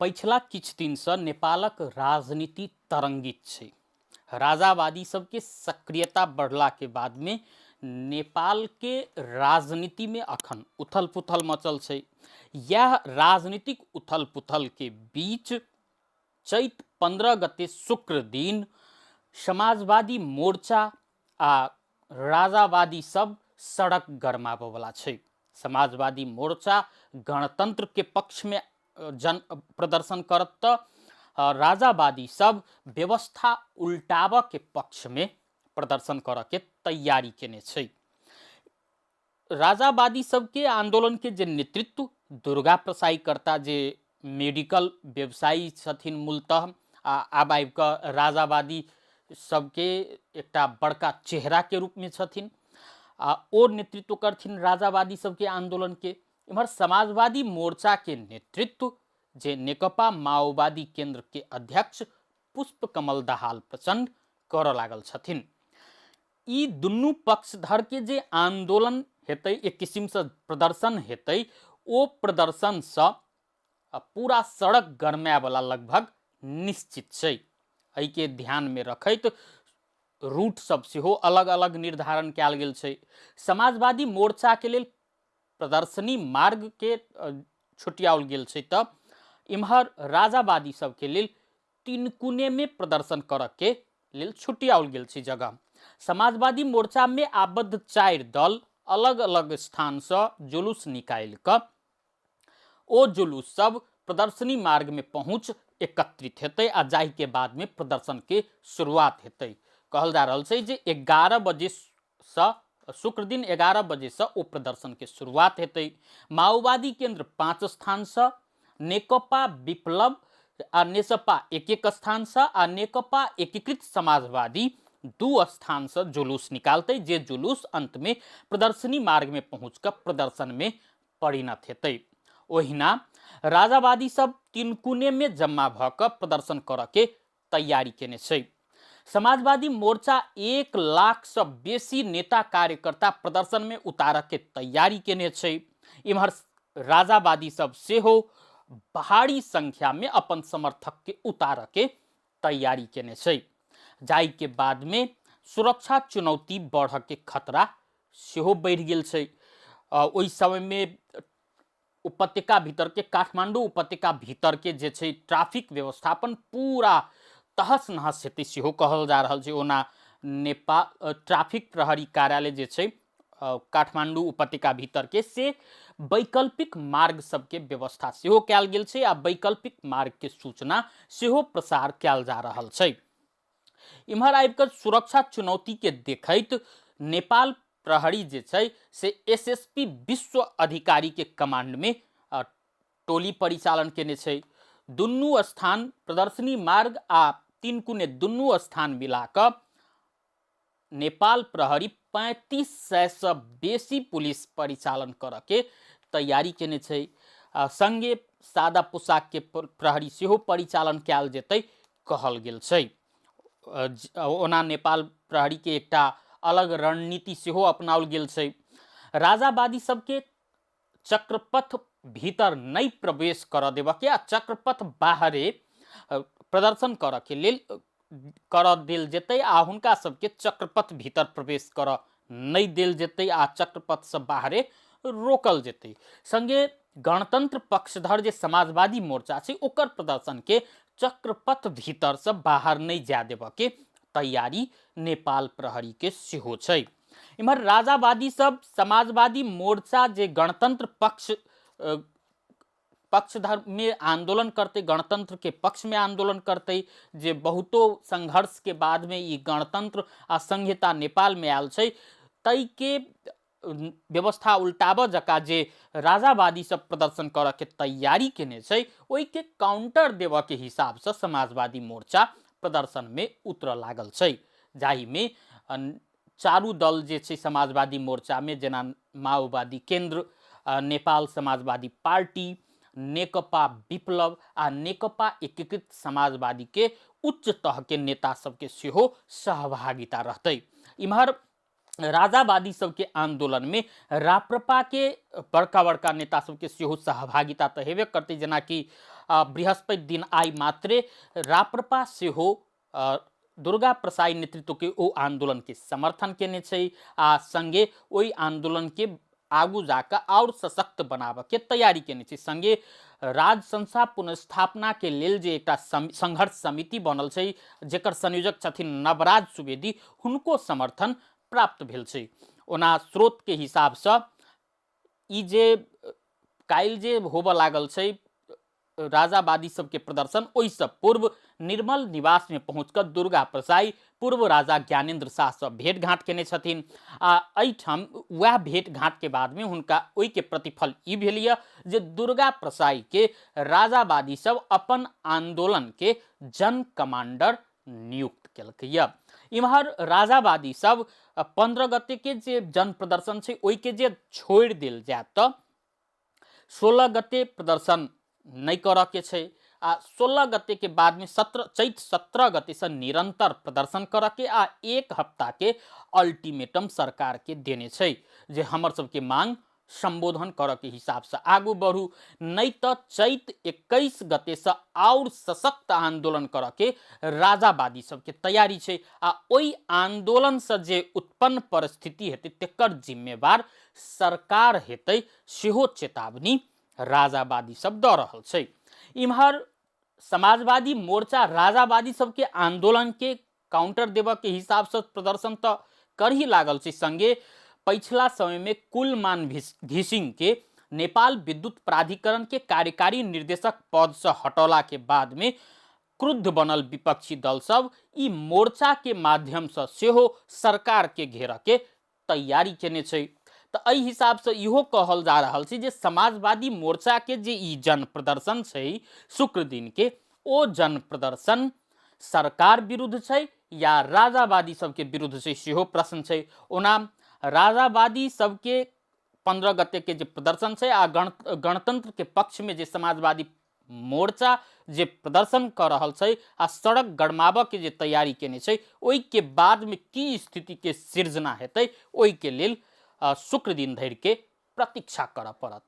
पछिला किछु दिनसँ नेपालक राजनीति तरंगित छै। राजावादी सबके सक्रियता बढ़लाके बादमे नेपालके राजनीतिमे अखन उथल पुथल मचल छै। इएह राजनीतिक उथल पुथलके बीच चैत 15 गते शुक्र दिन समाजवादी मोर्चा आ राजावादी सब सड़क गरमाबऽवला छै। समाजवादी मोर्चा गणतंत्र के पक्ष में जन प्रदर्शन करत तऽ राजावादी सब व्यवस्था उल्टाबऽ के पक्ष में प्रदर्शन करऽ के तैयारी केने छै। राजावादी सबके आंदोलन के जे नेतृत्व दुर्गा प्रसाई करता, जे मेडिकल व्यवसायी छथिन मूलतः आ आब आबि कऽ राजावादी सबके एकटा बड़का चेहरा के रूप में छथिन आ ओ नेतृत्व करथिन राजावादी सबके आंदोलन के। इम्हर समाजवादी मोर्चा के नेतृत्व जे नेकपा माओवादी केंद्र के अध्यक्ष पुष्प कमल दाहाल प्रचंड करऽ लागल छथिन। ई दुनू पक्षधर के जे आंदोलन हेतै, एक किसिमसँ प्रदर्शन हेतै, ओ प्रदर्शनसँ पूरा सड़क गरमायवला लगभग निश्चित छै। एहिके ध्यानमे रखैत रूट सब सेहो अलग अलग निर्धारण कयल गेल छै। समाजवादी मोर्चाके लेल प्रदर्शनी मार्गके छुटियाओल गेल छै तऽ इम्हर राजावादी सबके लेल तिनकुनेमे प्रदर्शन करऽके लेल छुटियाओल गेल छै जगह। समाजवादी मोर्चामे आबद्ध 4 दल अलग अलग स्थानसँ जुलूस निकालि कऽ ओ जुलूस सब प्रदर्शनी मार्गमे पहुँच एकत्रित हेतै आ जाहिके बादमे प्रदर्शनके शुरुआत हेतै। कहल जा रहल छै जे 11 बजेसँ शुक्र दिन 11 बजेसँ ओ प्रदर्शनके शुरुआत हेतै। माओवादी केंद्र 5 स्थानसँ, नेकपा विप्लव आ नेसपा 1-1 स्थानसँ आ नेकपा एकीकृत समाजवादी 2 स्थानसँ जुलूस निकालतै, जे जुलूस अंतमे प्रदर्शनी मार्गमे पहुँच कऽ प्रदर्शनमे परिणत हेतै। ओहिना राजावादी सब तिनकुनेमे जम्मा भऽ कऽ प्रदर्शन करऽ के तैयारी केने छै। समाजवादी मोर्चा 1 लाखसँ बेसी नेता कार्यकर्ता प्रदर्शनमे उतारऽ के तैयारी केने छै। इम्हर राजावादी सब सेहो भारी संख्यामे अपन समर्थक के उतारऽ के तैयारी केने छै, जाहिके बादमे सुरक्षा चुनौती बढ़ऽ के खतरा सेहो बढ़ि गेल छै। ओहि समयमे उपत्यका भीतरके, काठमांडू उपत्यका भीतरके जे छै ट्रैफिक व्यवस्थापन पूरा तहस नहस हेतै सेहो कहल जा रहल छै। ओना नेपाल ट्रैफिक प्रहरी कार्यालय जे छै काठमांडू उपत्यका भीतरके से वैकल्पिक मार्ग सबके व्यवस्था सेहो कयल गेल छै आ वैकल्पिक मार्गके सूचना सेहो प्रसार कयल जा रहल छै। इम्हर आबि कऽ सुरक्षा चुनौतीके देखैत नेपाल प्रहरी जे छै से एसएसपी विश्व अधिकारीके कमांडमे टोली परिचालन केने छै। दुनू स्थान प्रदर्शनी मार्ग आ तिनकुने दुनू स्थान मिला कऽ नेपाल प्रहरी 3500 बेसी पुलिस परिचालन करऽके तैयारी केने छै। संगे सादा पोशाकके प्रहरी सेहो परिचालन कयल जेतै कहल गेल छै। ओना नेपाल प्रहरीके एकटा अलग रणनीति सेहो अपनाओल गेल छै। राजावादी सबके चक्रपथ भीतर नहि प्रवेश करऽ देबऽके आ चक्रपथ बाहरे प्रदर्शन करऽके लेल करऽ देल जेतै आ हुनका सबके चक्रपथ भीतर प्रवेश करऽ नहि देल जेतै आ चक्रपथसँ बाहरे रोकल जेतै। संगे गणतंत्र पक्षधर जे समाजवादी मोर्चा छै ओकर प्रदर्शनके चक्रपथ भीतरसँ बाहर नहि जाय देबऽके तैयारी नेपाल प्रहरीके सेहो छै। इम्हर राजावादी सब समाजवादी मोर्चा जे गणतंत्र पक्षधर में आंदोलन करते, गणतंत्र के पक्ष में आंदोलन करते, जे बहुतो संघर्ष के बाद में ई गणतंत्र आ संहिता नेपाल में आयल छै, तै के व्यवस्था उल्टाबऽ जकाँ जे राजावादी सब प्रदर्शन करऽ के तैयारी केने छै ओहि के काउंटर देबऽ के हिसाबसँ समाजवादी मोर्चा प्रदर्शन में उतरऽ लागल छै, जाहिमे चारू दल जे छै समाजवादी मोर्चामे, जेना माओवादी केन्द्र, नेपाल समाजवादी पार्टी, नेकपा विप्लव आ नेकपा एकीकृत समाजवादीके उच्च तहके नेता सबके सेहो सहभागिता रहतै। इम्हर राजावादी सबके आन्दोलनमे राप्रपाके बड़का बड़का नेता सबके सेहो सहभागिता तऽ हेबे करतै। जेनाकि बृहस्पति दिन आइ मात्रे राप्रपा सेहो दुर्गा प्रसाई नेतृत्वके ओ आन्दोलनके समर्थन केने छै आ सङ्गे ओहि आन्दोलनके आगू जाकऽ आओर सशक्त बनाबऽके तैयारी केने छै। सङ्गे राज संस्था पुनर्स्थापनाके लेल जे एकटा संघर्ष समिति बनल छै, जकर संयोजक छथिन नवराज सुवेदी, हुनको समर्थन प्राप्त भेल छै। ओना स्रोतके हिसाबसँ ई जे काल्हि जे होबऽ लागल छै राजावादी सबके प्रदर्शन, ओहिसँ पूर्व निर्मल निवासमे पहुँच कऽ दुर्गा प्रसाई पूर्व राजा ज्ञानेन्द्र शाहसँ भेंट घाँट केने छथिन आ एहिठाम वएह भेंट घाँटके बादमे हुनका ओहिके प्रतिफल ई भेल यऽ जे दुर्गा प्रसाईके राजावादी सब अपन आन्दोलनके जन कमांडर नियुक्त केलकै यऽ। इम्हर राजावादी सब 15 गतेके जे जन प्रदर्शन छै ओहिके जे छोड़ि देल जायत तऽ 16 गते प्रदर्शन नहि करऽके छै आ 16 गतेके बादमे चैत 17 गतेसँ निरन्तर प्रदर्शन करऽके आ एक हफ्ताके अल्टीमेटम सरकारके देने छै जे हमर सबके मांग सम्बोधन करऽके हिसाबसँ आगू बढ़ू, नहि तऽ चैत 21 गतेसँ आओर सशक्त आन्दोलन करऽके राजावादी सबके तैयारी छै आ ओहि आन्दोलनसँ जे उत्पन्न परिस्थिति हेतै तेकर जिम्मेवार सरकार हेतै, सेहो चेतावनी राजावादी सब दऽ रहल छै। इम्हर समाजवादी मोर्चा राजावादी सबके आंदोलन के काउंटर देबऽ के हिसाब से प्रदर्शन तऽ कर ही लागल छै, संगे पछिला समय में कुलमान घिसिंग के नेपाल विद्युत प्राधिकरण के कार्यकारी निर्देशक पद से हटौला के बाद में क्रुद्ध बनल विपक्षी दल सब ई मोर्चा के माध्यम से सेहो सरकार के घेरऽ के तैयारी केने छै। तऽ एहि हिसाबसँ इहो कहल जा रहल छै जे समाजवादी मोर्चाके जे ई जन प्रदर्शन छै शुक्र दिनके, ओ जन प्रदर्शन सरकार विरुद्ध छै या राजावादी सबके विरुद्ध छै सेहो प्रश्न छै। ओना राजावादी सबके 15 गतेके जे प्रदर्शन छै आ गणतंत्रके पक्षमे जे समाजवादी मोर्चा जे प्रदर्शन कऽ रहल छै आ सड़क गरमाबऽके जे तैयारी केने छै, ओहिके बादमे की स्थितिके सृजना हेतै ओहिके लेल शुक्र दिन धरिके प्रतीक्षा करऽ पड़त।